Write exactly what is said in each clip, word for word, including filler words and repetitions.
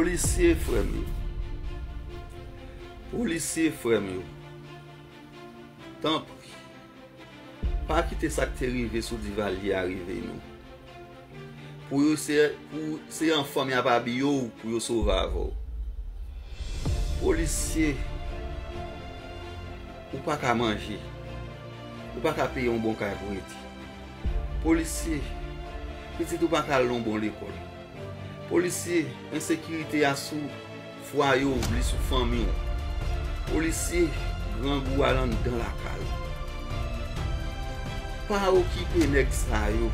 Polisye frè m yo. Polisye frè m yo. Tanpri, pa kite sa k te rive sou Divalye a rive nou. Pou yo se, pou se an fanm y ap abiye w pou yo sove avè w. Polisye, ou pa ka manje. Ou pa ka peye yon bon kay pou rete. Polisye, pitit ou pa ka al nan yon bon lekòl. Polisye, ensekirite a sou fwaye w, li sou fanmi w. Polisye, grangou al anndan lakay ou. Pa okipe nèg sa yo.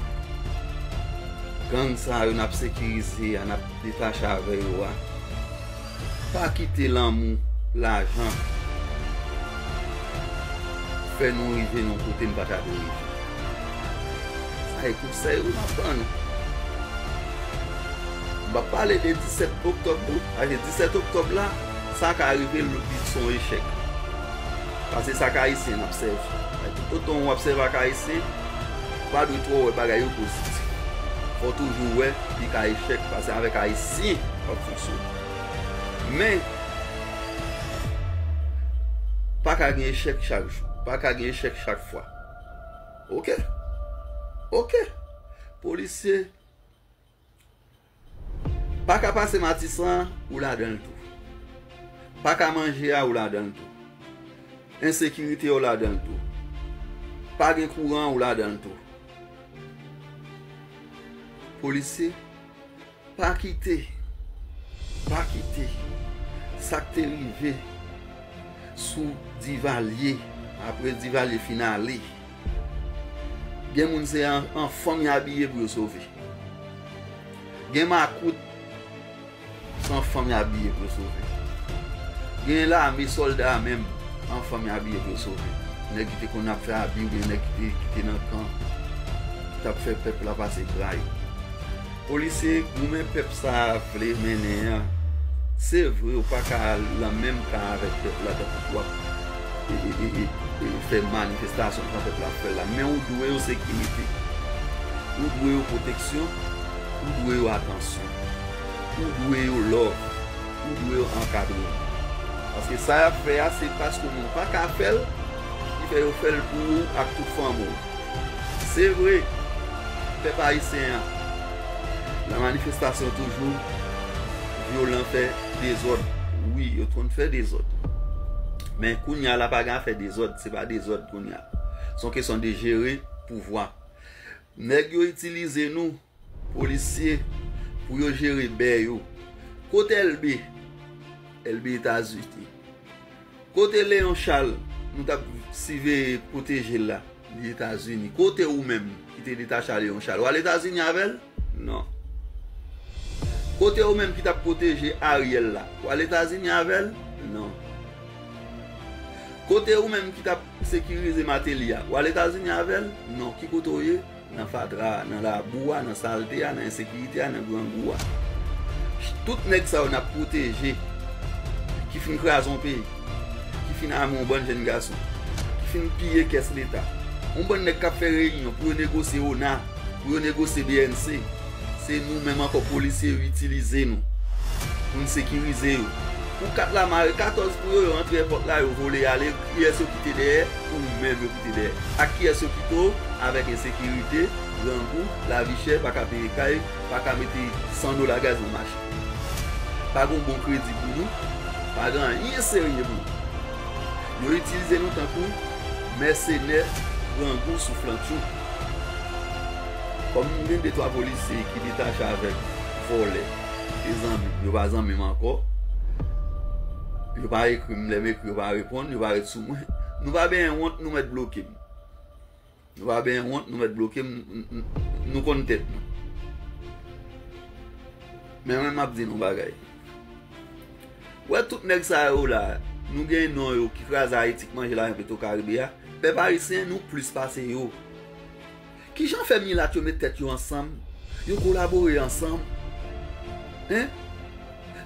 Gang sa yo n ap sekirize a, n ap detache avè yo a. Pa kite lanmou, lajan fè nou rive nan kote n pa ta dwe rive. Sa e konsèy wi m ap ban nou. M p ap pale de disèt oktòb non, paske disèt oktòb la, sa ka rive l, li se yon echèk. Paske sa k ayisyen n ap sèvi. Toutotan w ap sèvi ak ayisyen, ou pa dwe twò wè bagay yo pozitif. Fò w toujou wè li ka echèk, paske avèk ayisyen w ap fonksyone. Men, pa ka gen echèk chak jou. Pa ka gen echèk chak fwa. Oke? Oke. Polisye, pa ka pase Matisan, ou ladan l tou. Pa ka manje a, ou ladan l tou. Ensekirite a, ou ladan l tou. Pa gen kouran, ou ladan l tou. Polisye, pa kite, pa kite sa k te rive sou Divalye, apre Divalye fin ale. Gen moun se an, an fanm y abiye pou yo sove. Gen makout se an fanm y abiye pou yo sove. Gen lame sòlda menm an fanm y abiye pou yo sove. Nèg ki te konn ap fè abi oubyen nèg ki te, ki te nan kan, ki t ap fè pèp la pase gray. Polisye, goumen pèp sa a vle mennen an, se vre ou pa ka al nan menm ka avèk pèp la tankou w ap e, e, e, e, e fè manifestasyon jan pèp la ap fè l la, men ou dwe yo sekirite, ou dwe yo pwoteksyon, ou dwe yo atansyon, ou dwe yo love, ou dwe yo ankadreman. Paske sa y ap fè a, se paske nou pa ka fè l, ki fè yo fè l pou ou ak tout fanmi w. Se vre, pèp ayisyen an, nan manifestasyon toujou, vyolan, fè dezòd. Wi, yo t konn fè dezòd. Men kounye a la, pa gen afè dezòd, se pa dezòd kounye a. Se yon kesyon de jere pouvwa. Nèg yo itilize nou, polisye, pou yo jere bè yo. Kote Elbe? Elbe Etazini. Kote Leon Charles, nou t ap siveye pwoteje l la? Li Etazini. Kote ou menm ki te detache a Leon Charles? W al Etazini avè l? Non. Kote ou menm ki t ap pwoteje Ariel la? W al Etazini avè l? Non. Kote ou menm ki t ap sekirize Martelly a? W al Etazini avè l? Non. Ki kote w ye? Nan fatra a, nan labou a, nan salte a, nan ensekirite a, nan grangou a. Tout nèg sa yo n ap pwoteje, ki fin kraze yon peyi, ki fin ame yon bann jèn gason, ki fin piye kès leta. Yon bann nèg k ap fè reyinyon pou yo negosye ona, pou yo negosye B N C. Se nou menm ankò polisye yo itilize nou pou n sekirize yo. Pou kat la mare katòz pou yo, yo antre èpòt la, yo vole ale, kiyès yo kite dèyè? Ou menm yo kite dèyè. Ak kiyès yo kite w? Avèk ensekirite, grangou, lavi chè, pa ka peye kay, pa ka mete san dola gaz nan machin. Pa gen bon kredi pou nou, pa gen anyen serye pou nou. Yo itilize nou tankou mèsenè, grangou, souflantchou. Kòm m gen de twa polisye ki detache avèk vòlè, se zanmi m, yo pa zanmi m ankò. Yo pa ekri m, lè m ekri, yo pa reponn, yo pa ret sou mwen. Nou pa benyen wont, nou mèt bloke m. Nou pa benyen wont, nou mèt bloke m, n-, n-, nou konn tèt nou. Men mwen, m ap di nou bagay. Wè tout nèg sa yo la, nou gen non yo ki kraze Ayiti, k manje lajan Petro Caribe a. Pèp ayisyen, nou plis pase yo. Kijan fè milat yo met tèt yo ansanm, yo kolabore ansanm? Hen?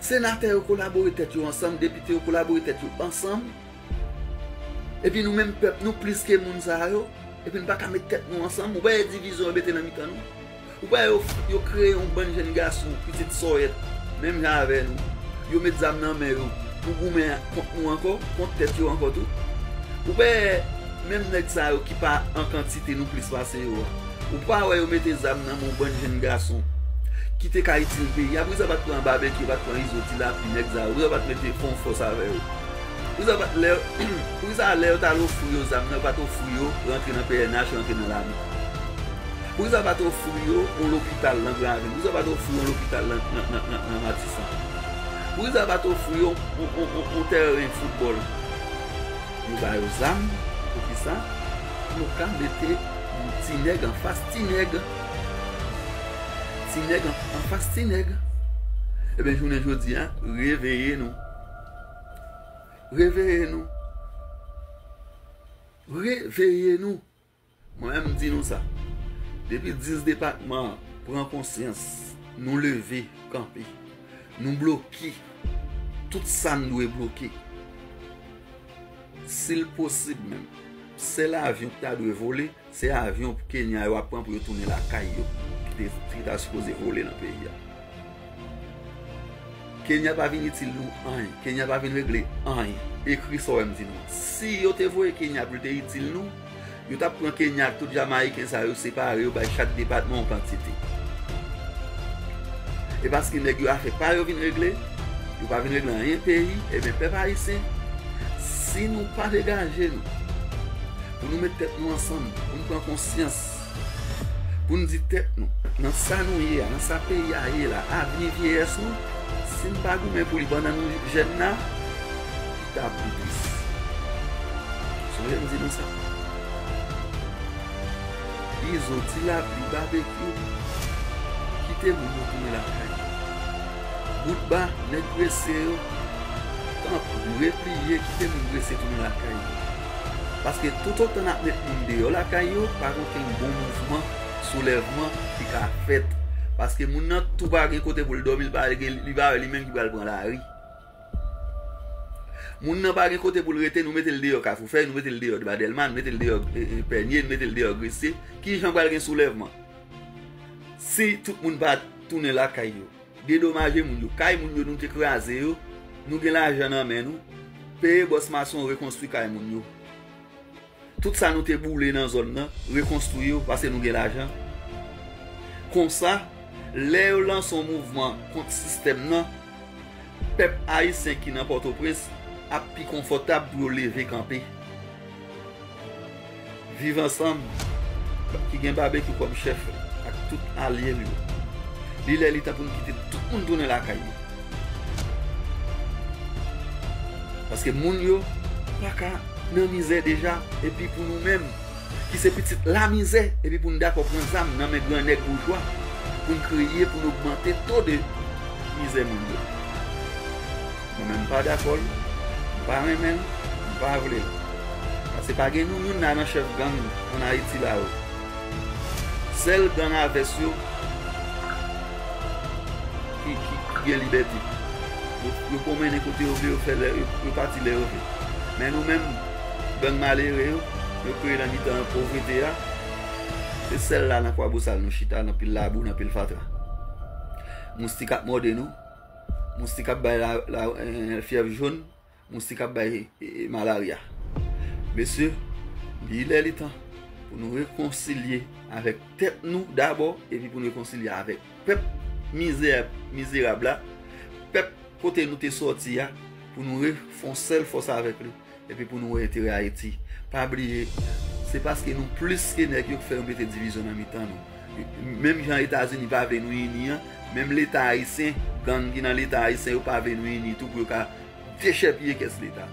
Senatè yo kolabore tèt yo ansanm, depite yo kolabore tèt yo ansanm. Epi nou menm pèp, nou plis ke moun sa yo. Epi n pa ka met tèt nou ansanm. Ou pa wè divizyon yo mete nan mitan nou? Ou pa wè yo, yo kreye yon bann jèn gason, pitit sòyèt, menm jan avè nou, yo met zam nan men yo pou goumen kont nou ankò, kont tèt yo ankò tou. Ou pa wè menm nèg sa yo ki pa an kantite nou plis pase yo a. Ou pa wè yo mete zam nan men yon bann jenn gason ki te ka itil peyi a. Poukisa yo pa t pran Babekyou, yo pa t pran Izo, Ti Lapli, nèg sa yo? Poukisa yo pa t mete fè yon fòs avè yo? Poukisa yo pa t lè, poukisa lè yo t al ofri yo zam nan, yo pa t ofri yo rantre nan P N H, rantre nan lame? Poukisa yo pa t ofri yo yon lopital nan Gran Ravin? Poukisa yo pa t ofri yo yon lopital nan, nan, nan, nan, nan Matisan? Poukisa yo pa t ofri yo yon, yon, yon, yon, yon tèren foutbòl? Yo ba yo zam, poukisa? Pou yo ka mete ti nèg anfas ti nèg. Ti nèg an, anfas ti nèg. Ebyen, jounen jodi a, reveye nou. Reveye nou. Reveye nou. Mwen menm, m di nou sa. Depi dis depatman an pran konsyans, nou leve kanpe. Nou bloke tout sa n dwe bloke. Si l posib menm, sèl avyon ki ta dwe vole, se avyon Kenya yo ap pran pou yo tounen lakay yo, ki te, ki ta sipoze vole nan peyi a. Kenya pa vin itil nou anyen. Kenya pa vin regle anyen. Ekri sa w wè m di nou an. Si yo te voye Kenya pou l te itil nou, yo t ap pran Kenya ak tout Jamayiken sa yo, separe yo, bay chak depatman yon kantite. E paske nèg yo afè pa yo vin regle, yo pa vin regle anyen peyi, ebyen, pèp ayisyen, si nou pa degaje nou, pou nou met tèt nou ansanm, pou nou pran konsyans, pou n di tèt nou, nan sa nou ye a, nan sa peyi a ye la, avni vyeyès nou, si n pa goumen pou li pandan nou jèn la, li t ap pi tris. Sonje m di nou sa. Izo, Ti Lapli, Babekyou, kite moun yo tounen lakay yo. Boutba, nèg Grese yo, tanpri, repliye, kite moun Grese tounen lakay yo. Paske toutotan n ap met moun deyò lakay yo, pa gen okenn bon mouvman, soulèvman ki ka fèt. Paske moun nan tou pa gen kote pou l dòmi, li pa gen, li pa wè li menm ki pral pran lari. Moun nan pa gen kote pou l rete, nou mete l deyò Kafou Fèy, nou mete l deyò Dèlma, nou mete l deyò, e, e, Pènye, nou mete l deyò Grese. Kijan pral gen soulèvman? Si tout moun pa tounen lakay yo, dedomaje moun yo, kay moun yo nou te kraze yo, nou gen lajan nan men nou, peye bòs mason rekonstwi kay moun yo. Tout sa nou te boule nan zòn nan, rekonstwi yo, paske nou gen lajan. Konsa, lè yo lanse yon mouvman kont sistèm nan, pèp ayisyen ki nan Pòtoprens ap pi konfòtab pou yo leve kanpe. Viv Ansanm, ki gen Babekyou kòm chèf ak tout alye l yo, li lè li tan pou n kite tout moun tounen lakay yo. Paske moun yo pa ka nan mizè deja, epi pou nou menm, ki se pitit lamizè, epi pou n dakò pran zam nan men gran nèg boujwa, pou n kriye, pou n ogmante to de mizè moun yo. Mwen menm, m pa dakò l, m pa renmen l, m pa vle l. Paske pa gen nou youn la nan chèf gang ann Ayiti la yo. Sèl gang a vès yo ki, ki, ki gen libète. Yo, yo pwomennen kote yo vle, yo fè lè, yo, yo pati lè yo vle. Men nou menm, gang malere yo, yo kreye nan mitan povrete a, se sèl la nan Kwabosal nou chita, nan pil labou, nan pil fatra. Moustik ap mòde nou, moustik ap bay la, la, eh, fyèv jòn, moustik ap bay, e, e, malarya. Mesye, li lè li tan pou nou rekonsilye avèk tèt nou dabò, epi pou nou rekonsilye avèk pèp mizè, mizerab la, pèp kote nou te sòti a, pou nou re-, fè yon sèl fòs avèk li, epi pou nou wè enterè Ayiti. Pa bliye, se paske nou plis ke nèg yo k fè yo mete divizyon nan mitan nou. Menm jan Etazini pa vle nou ini an, menm Leta ayisyen, gang ki nan Leta ayisyen yo pa vle nou ini tou pou yo ka dechèpiye kès Leta.